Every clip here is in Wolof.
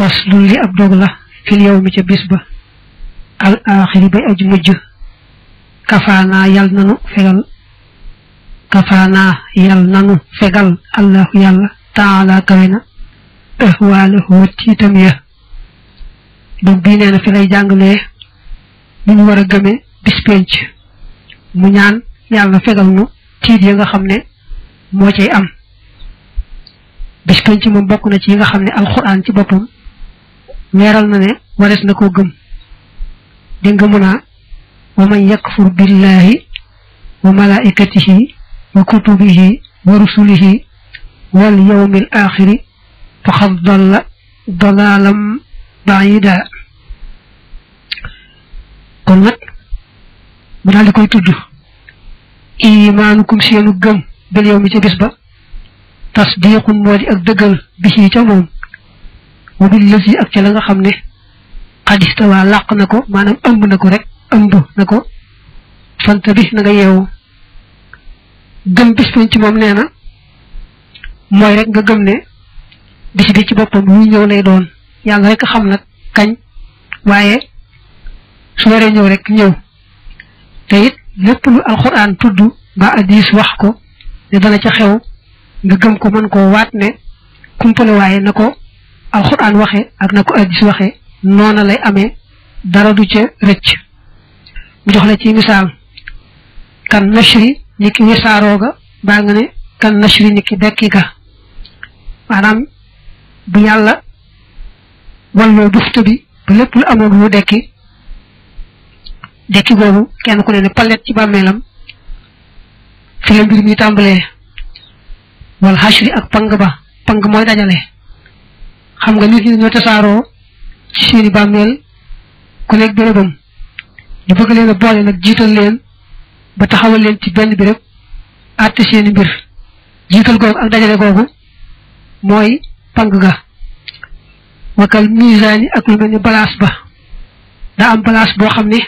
faslun li ab dog la fil yawmi ca bis ba al axiri bay aji mujj kafaanaa yal nanu fegal allahu yàlla taala kawe na ahwaalahu tiitam ya dog bii nee na fi lay jàngalee bu ñu war a gëmee bis penc mu ñaan yàlla fegal nu tiit ya nga xam ne moo cay am bis penc moom bokk na ci yi nga xam ne alxuraan ci boppam leeral na ne warees na koo gëm dégg nga mun a wa man yakfur billahi wa malaikatihi wa kutubihi wa rusulihi wal yawmil axiri faqad dalla dalalam baida kon nag mu daal di koy tudd imaanukum seenu gëm bil yawmi ca bis ba tasdiqun moo di ak dëggal bisi ca moom wa bil lasi ak ca la nga xam ne xadistawa làq na ko maanaam ëmb na ko rek ëmb na ko fanta bi na nga yeewu gëm bis penc moom nee na mooy rek nga gëm ne bis bi ci boppam luy ñëw lay doon yàlla rek xam nag kañ waaye su waree ñëw rek ñëw te it lépp lu alxuraan tudd ba hadiis wax ko ne dana ca xew nga gëm ko mën koo waat ne kumpale waaye na ko alxuraan waxe ak na ko hadiis waxe noona lay amee dara du ca rëcc mu jox la ci misaal kan nashri ni ki wisaarooga baa nga ne kan nashri ni ki dekki ga maanaam bu yàlla walloo bufta bi ba lépp lu amoon lu dekki googu kenn ku ne palet ci bàmmeelam fi la mbir mi tàmbalee wal hashri ak pang ba pang mooy dajale xam nga nit ñi ñoo tasaaroo ci seeni bàmmeel ku nekk bérébam ñu bëgg leen a boole nag jiital leen ba taxawal leen ci benn béréb àtte seeni mbir jiital googu ak dajale googu mooy pang ga wakal misaani ak lu mel ni balaas ba daa am balaas boo xam ne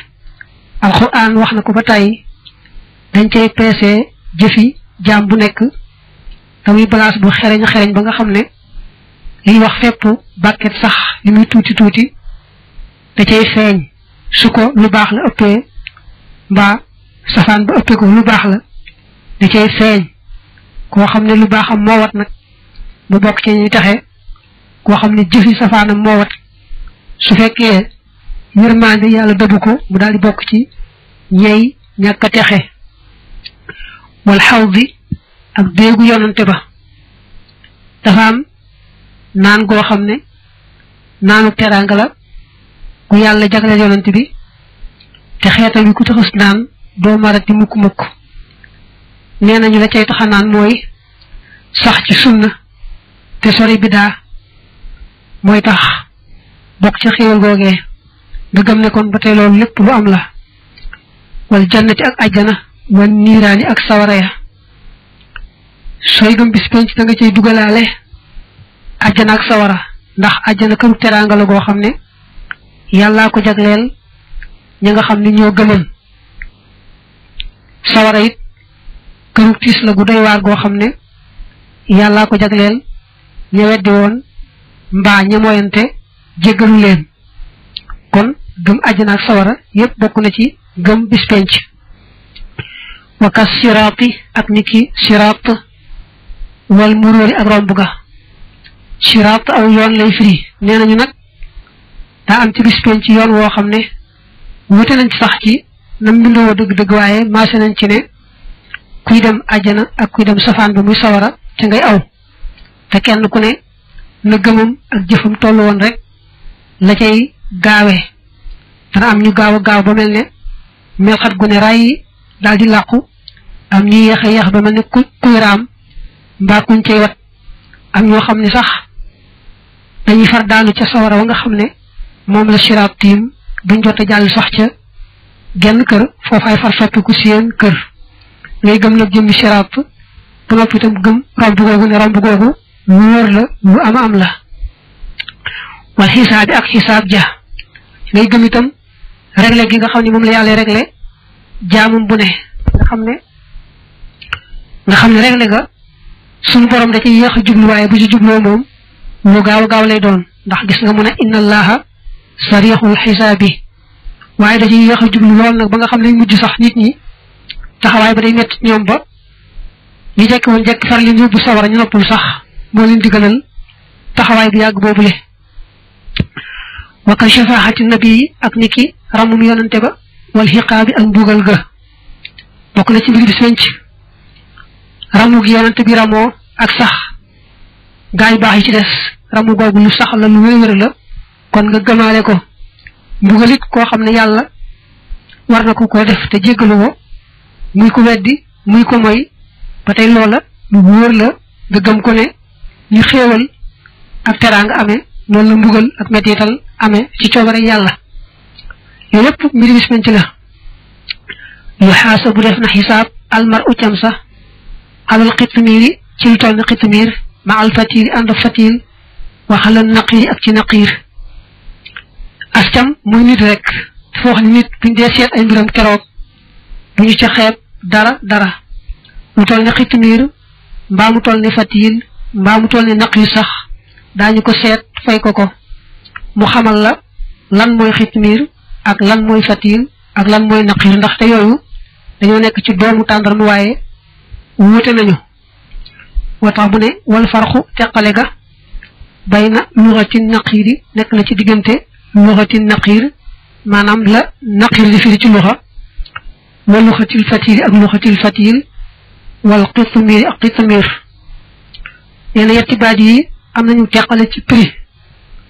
alxuraan wax na ko ba tàyyi dañ cay peesee jëfi jaam bu nekk tamuy balaas bu xereñ ba nga xam ne liy wax fépp bàkket sax li muy tuuti tuuti da cay feeñ su ko lu baax la ëppee mbaa safaan ba ëppee ko lu baax la da cay feeñ koo xam ne lu baaxam moo wat nag mu bokk ci ñuy taxe koo xam ne jëfi safaanam moo wat su fekkee yërmande yàlla dëbb ko mu daal di bokk ci ñey ñàkk a texe wal xawdi ak déegu yonante ba dafa am naan goo xam ne naanu teraanga la ku yàlla jagleel yonante bi te xeetam bi ku taxus naan doo marati mukk nee nañu la cay taxa naan mooy sax ci sunna te sori bidaa mooy tax bokk ci xéewal googee nga gëm ne kon ba tey loolu lépp lu am la wal jannati ak ajjana wal niiraani ak sawara ya sooy gëm bis penc da nga cay dugalaale ajjana ak sawara ndax ajjana këru teraanga la goo xam ne yàllaa ko jagleel ña nga xam ne ñoo gëmoon sawara it këru tiis la gu doy waar goo xam ne yàllaa ko jagleel ña weddi woon mbaa ña moyante jéggalu leen kon gëm àjjana ak sawara yépp bokk na ci gëm bis penc wakas siraati ak niki siraat wal muróori ak romb ga siraat aw yoon lay firi nee nañu nag daa am ci bis penc yoon woo xam ne wute nañ ci sax ci nam mbindoo dëgg-dëgg waaye maase nañ ci ne kuy dem àjjana ak kuy dem safaan ba muy sawara ca ngay aw te kenn ku ne na gëmam ak jëfam tollu woon rek la cay gaawe dana am ñu gaaw a gaaw ba mel ne melxat gu ne ray daal di làqu am ñu yeex a yeex ba mel ne kuy raam mbaa kuñ cay wat am ñoo xam ne sax dañuy far daanu ca sawara wa nga xam ne moom la siraat tiim duñ jot a jàll sax ca genn kër foofaay far soppiku seen kër ngay gëm nag jëmmi siraat ba noppi itam gëm romb googu ne romb googu lu wóor la lu am la wal xisaab bi ak xisaab ja ngay gëm itam réglé gi nga xam ne moom la yàlla réglé jaamum bu ne nga xam ne réglé ga suñu borom da ci yéex a jublu waaye bu ci jubloo moom lu gaaw lay doon ndax gis nga mu ne inna allaha sarixul xisaabi waaye da ciy yéex a jublu lool nag ba nga xam ne mujj sax nit ñi taxawaay ba day metti ñoom ba ñu jekki woon jekki far leen yóbbu sawara ñu noppul sax moo leen digalal taxawaay bu yàgg boobule wa ka shafaxati nabi ak niki ramum yonante ba wal xiqaabi ak mbugal ga bokk na ci mbir bis penc ramu gi yonante bi ramoo ak sax gaay baax yi ci des ramu googu lu sax la lu wér la kon nga gëmaale ko mbugalit koo xam ne yàlla war na ko def te jéggalu ko muy ko weddi muy ko moy ba tey loola lu wóor la nga gëm ko ne ñu xéewal ak teraanga amee noonu la mbugal ak mettital amee ci coobare yàlla yooyu lépp mbiri bis penc la yu xaasabu def na xisaab almar u cam sax alal xitmiiri ci lu toll ne xitmiir ma al fatiiri ànd ak fatiil waxalal naqiiri ak ci naqiir as cam muy nit rek foo xam ne nit buñ dee seet ay mbiram keroog bu ñu ca xeeb dara lu toll ne xitmiir mbaa mu toll ne fatiil mbaa mu toll ne naqiir sax daañu ko seet fay ko mu xamal la lan mooy xitmiir ak lan mooy fatiil ak lan mooy naqiir ndaxte yooyu dañoo nekk ci doomu tàndarmu waaye wuute nañu moo tax bu ne wal farxu teqale ga bay na luxatin naqiiri nekk na ci diggante luxatin naqiir maanaam la naqiir di firi ci luxa wa luxatil fatiili ak luxatil fatiil wal xitmiiri ak xitmiir nee na yetti baat yi am nañu teqale ci prix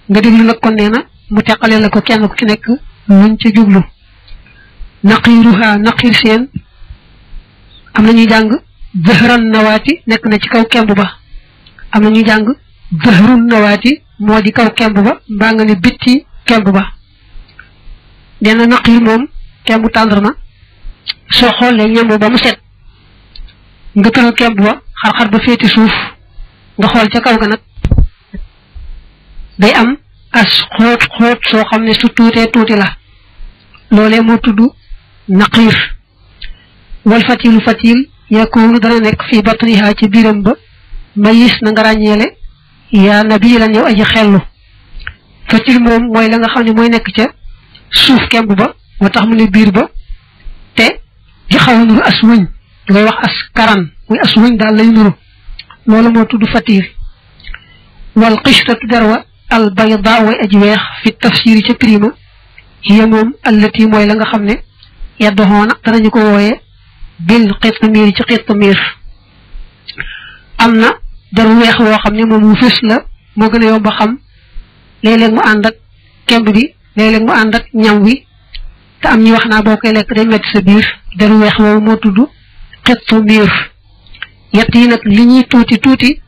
nga déglu nag kon nee na mu teqale la ko kenn ku ci nekk luñ ca jublu naqiiruha naqiir seen am nañuy jàng dëhran nawaati nekk na ci kaw kemb ba am nañuy jàng dëhrun nawaati moo di kaw kemb ba mbaa nga ne bitti kemb ba nee na naqiir moom kembu tàndarma soo xoolee ñamb ba mu set nga tëral kemb ba xar-xar ba féeti suuf nga xool ca kaw ga nag day am as xóot soo xam ne su tuutee tuuti la loolee moo tudd naqiir wal fatiilu fatiil yakunu dana nekk fii batniha ci biiram ba mayis na nga ràññeele yaa nabilan yow aji xellu fatiil moom mooy la nga xam ne mooy nekk ca suuf kemb ba moo tax mu ne biir ba te di xaw a nuru as wëñ ñu koy wax as karan muy as wëñ daal lay nuru loolu moo tudd fatiir wal qishratu derwa al bayda way aji weex fi tafsiri ca prima hiya moom allati mooy la nga xam ne yaddoxoona danañu ko wooye bil xitmiir ci xitmiir am na deru weex woo xam ne moom wu fës la moo gën a yomb a xam léeg-léeg mu ànd ak kemb bi léeg-léeg mu ànd ak ñam wi te am ñi wax naa boo koy lekk day metti sa biir deru weex woowu moo tudd xitmiir yett yi nag li ñuy tuuti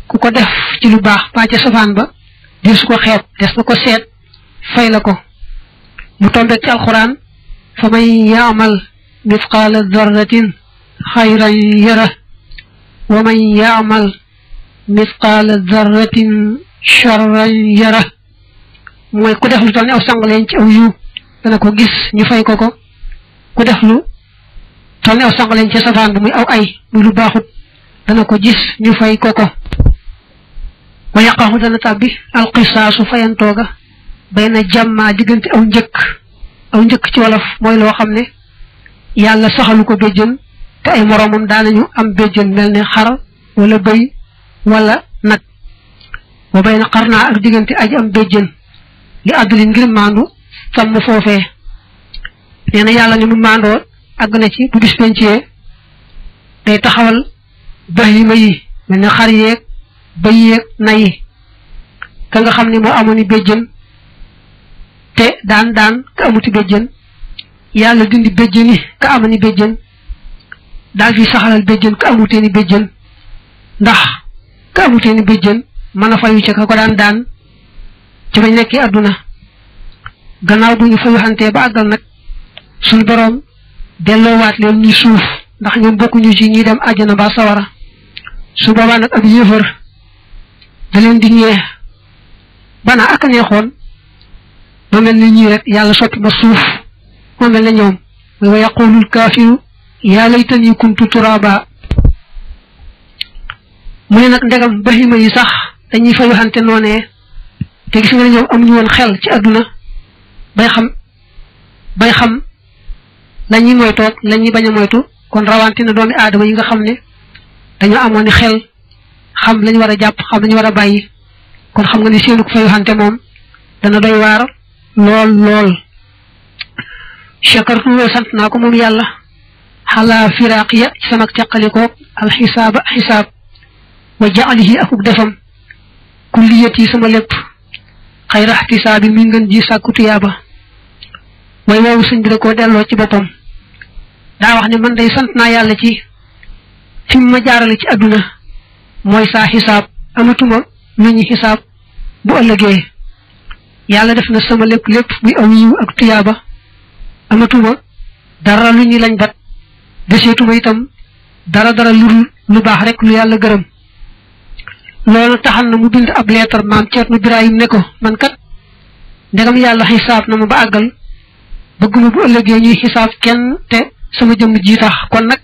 ku ko def ci lu baax ba ca safaan ba dir su ko xeeb des na ko seet fay la ko mu tombeek ci alxuraan fa man yaamal mithqaala darratin xayran yara wa man yaamal mithqaala darratin charran yara mooy ku def lu toll ne aw sangaleen ci aw yiw dana ko gis ñu fay ko ku def lu toll ne aw sangaleen ci safaan ba muy aw ay muy lu baaxut dana ko gis ñu fay ko wa yaqaxu dana tàbbi alqisaasu fayantooga bay na jàmmaa diggante aw njëkk ci wolof mooy loo xam ne yàlla saxalu ko béjjën te ay moroomam daanañu am béjjën mel ne xar wala bëy wala nag wa bay na xarnaa ak diggante aji am béjjën li àdduli ngir maandu sàmm foofee nee na yàlla ni mu maandoo àgg na ci bu bis pencee day taxawal bahima yi mel ne xar yeeg bëy yeeg na yi ka nga xam ne moo amoon i béjjën te daan ka amuti béjjën yàlla dindi béjjën yi ka amani béjjën daal fi saxalal béjjën ka amutee ni béjjën ndax ka amutee ni béjjën mën a fayu ca ka ko daan ci bañ nekkee àdduna gannaaw bu ñu fayu xantee ba àggal nag suñu boroom delloowaat leen ñi suuf ndax ñoom bokkuñu ci ñi dem àjjana ba sawara su boobaa nag ab yéefar da leen di ñee bana ak a neexoon ma mel ni ñii rek yàlla sotti ma suuf ma mel ne ñoom wa yaqulul kaafiru yaa laytani kuntu turaba mu ne nag ndegam bahima yi sax dañuy fa waxante noonee te gis nga ne ñoom amuñu woon xel ci àdduna bay xam la ñuy moytoog la ñuy bañ a moytu kon rawante na doomi aadama yi nga xam ne dañoo amoon ni xel xam lañu war a jàpp xam lañu war a bàyyi kon xam nga ni seenu ko fay waxante moom dana doy waar lool lool shakartu sant naa ko moom yàlla xalaa firaqiya ci sama teqalikoog alxisaaba xisaab wa jaalihi akuk defam kulliyati sama lépp xayra ixtisaabi mi ngeen ji sàkku tuyaaba way woowu sëñ bi da koo delloo ci boppam daa wax ne man day sant naa yàlla ci fi mu ma jaarale ci àdduna mooy saa xisaab amatuma lu ñu xisaab bu ëllëgee yàlla def na sama lépp muy aw yiw ak tuyaaba amatuma dara lu ñu lañ bat deseetuma itam dara lu baax rek lu yàlla gërëm loolu taxal na mu bind ab leetar maam Ceerno Birahim ne ko man kat ndegam yàlla xisaab na ma ba àggal bëgguma bu ëllëgee ñuy xisaab kenn te sama jëmm ji tax kon nag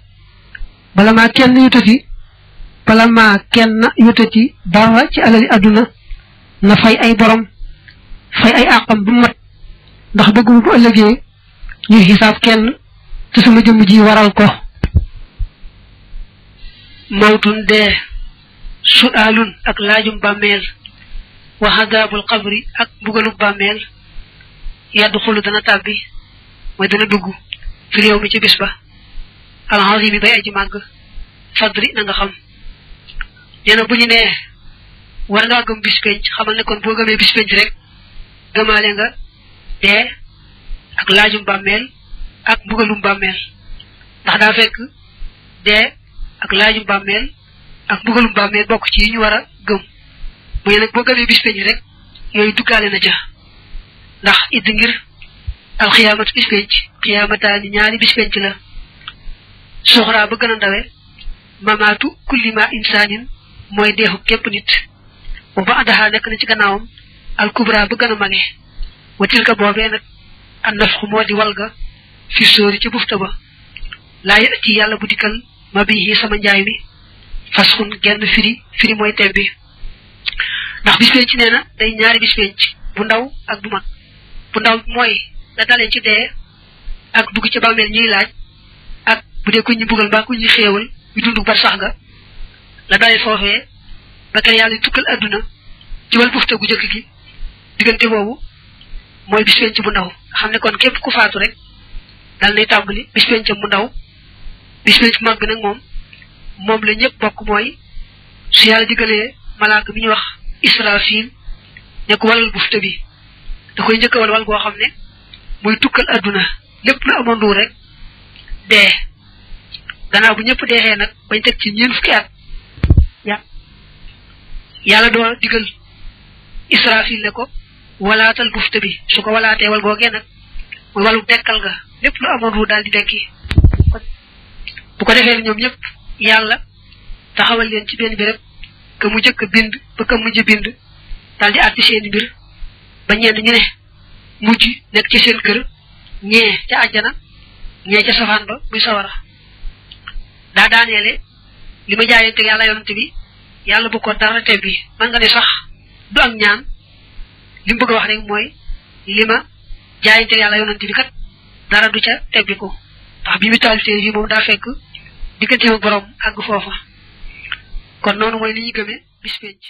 bala maa kenn yutati dara ci alali àdduna na fay ay borom fay ay àqam bu mat ndax bëgguma bu ëllëgee ñuy xisaab kenn te sama jëmm ji waral ko mawtun dee su'aalun ak laajum bàmmeel wa hadaabul qabri ak bugalub bàmmeel yadxulu dana tàbbi mooy dana dugg fi réew mi ci bis ba alxasi bi bay aji màgg fadri na nga xam nee na bu ñu nee war ngaa gëm bis penc xamal ne kon boo gëmee bis penc rek gëmaale nga dee ak laajum bàmmeel ak bugalum bàmmeel ndax daa fekk dee ak laajum bàmmeel ak bugalum bàmmeel bokk ci yi ñu war a gëm mu ne nag boo gëmee bis penc rek yooyu duggaale na ca ndax idd ngir alxiyaamatu bis penc xiyaamataani ñaari bis penc la suxraa ba gën a ndawe mamaatu kulli ma insaanin mooy deexu képp nit wa ba adaxaa nekk na ci gannaawam alkubra ba gën a mage wa tilka boobee nag an nafxu moo di walga fi sóori ci bufta ba laa yati yàlla bu dikkal ma bii sama njaay mi fasxun genn firi mooy tebbi ndax bis penc nee na day ñaari bis penc bu ndaw ak bu mag bu ndaw mooy la dalee ci dee ak dugg ci bàmmeel ñuy laaj ak bu dee ku ñu buggal mbaa ku ñu xéewal ñu dund bar sax ga la dalee foofee ba kër yàlla tukkal adduna ci wal bufta gu jëkk gi diggante boobu mooy bis penc bu ndaw xam ne kon képp ku faatu rek dal nay tàmbali bis pencam bu ndaw bis penc bu mag bi nag moom la ñëpp bokk mooy su yàlla digalee malaaka bi ñu wax Israfil ne ko walal bufta bi da koy njëkk a wal goo xam ne muy tukkal adduna lépp lu amoon du rek dee gannaaw bu ñëpp deexee nag bañ teg ci ñeent fukki at yàlla doo digal Israfil ne ko walaatal bufta bi su ko walaatee wal googee nag muy walu dekkal ga lépp lu amoon du daal di dekki bu ko defee ñoom ñëpp yàlla taxawal leen ci benn béréb ka mu jëkk bind ba ka mujj bind daal di àtti seeni mbir ba ñenn ñu ne mujj nekk ci seen kër ñee ca àjjana ñee ca safaan ba muy sawara daa daaneele li ma jaayante yàlla yonante bi yàlla bu ko dara tebbi man nga ne sax du ak ñaan li mu bëgg a wax rek mooy li ma jaayante yàlla yonante bi kat dara du ca tebbi ko ndax bi mu taalifee fii moom daa fekk digganteem ak borom àgg foofa kon noonu mooy li ñuy gëmee bis penc